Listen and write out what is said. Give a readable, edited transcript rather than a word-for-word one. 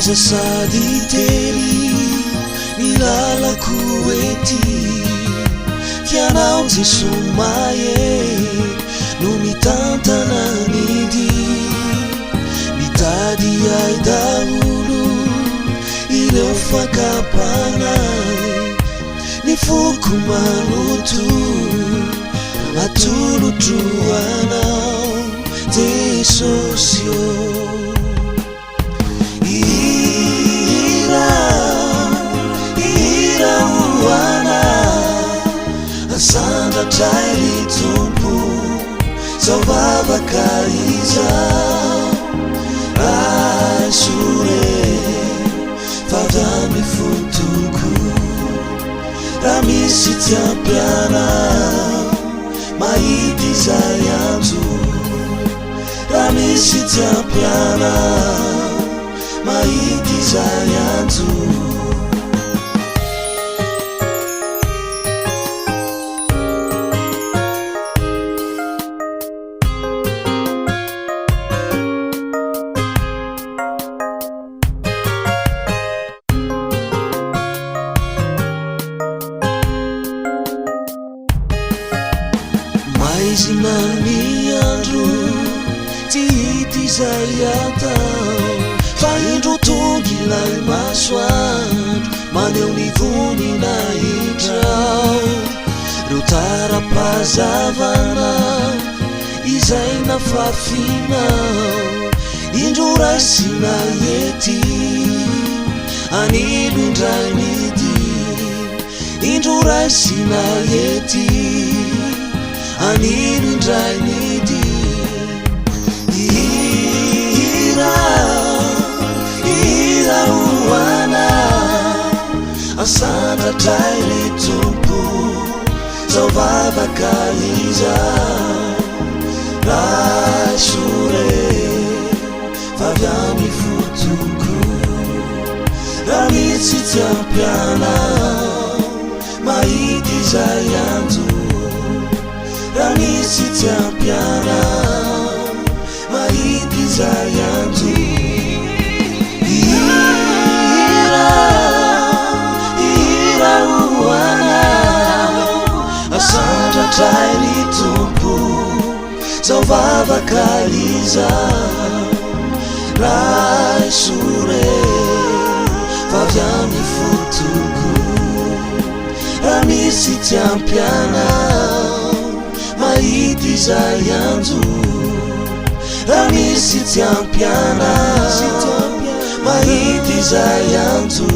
Ngeza sady tery ny lalako ety, f'ianao Jeso mahery no mitantana ny dia. Mitady ahy daholo ireo fakam-panahy, ny foko manoto atolotro anao Jesosy ô. Hira, hira ho anao, asandratray ry Tompo, zao vavaka izao, raiso re fa avy amin'ny fo tokoa. Raha misy tsy ampy anao, mahita izay anjo. Raha misy tsy ampy anao, mahita izay anjo. Maizina ny andro, tsy hita izay atao, fa indro tonga ilay masoandro, maneho ny voninahitrao. Reo tara-pahazavana izay nafafinao, indro raisina ety, anilo indray ny dia. Indro raisina ety, anilo indray ny dia. Hira, hira ho anao, asandratray ry Tompo, zao vavaka izao. Raiso re, fa avy amin'ny fo tokoa. Raha misy tsy ampy anao, mahita izay anjo. Raha misy tsy ampy anao, mahita izay anjo. Hira, hira ho anao, asandratray ry Tompo, zao vavaka izao. Raiso re, fa avy amin'ny fo tokoa. Raha misy tsy ampy anao, mahita izay anjo. Raha misy tsy ampy anao, mahita izay anjo.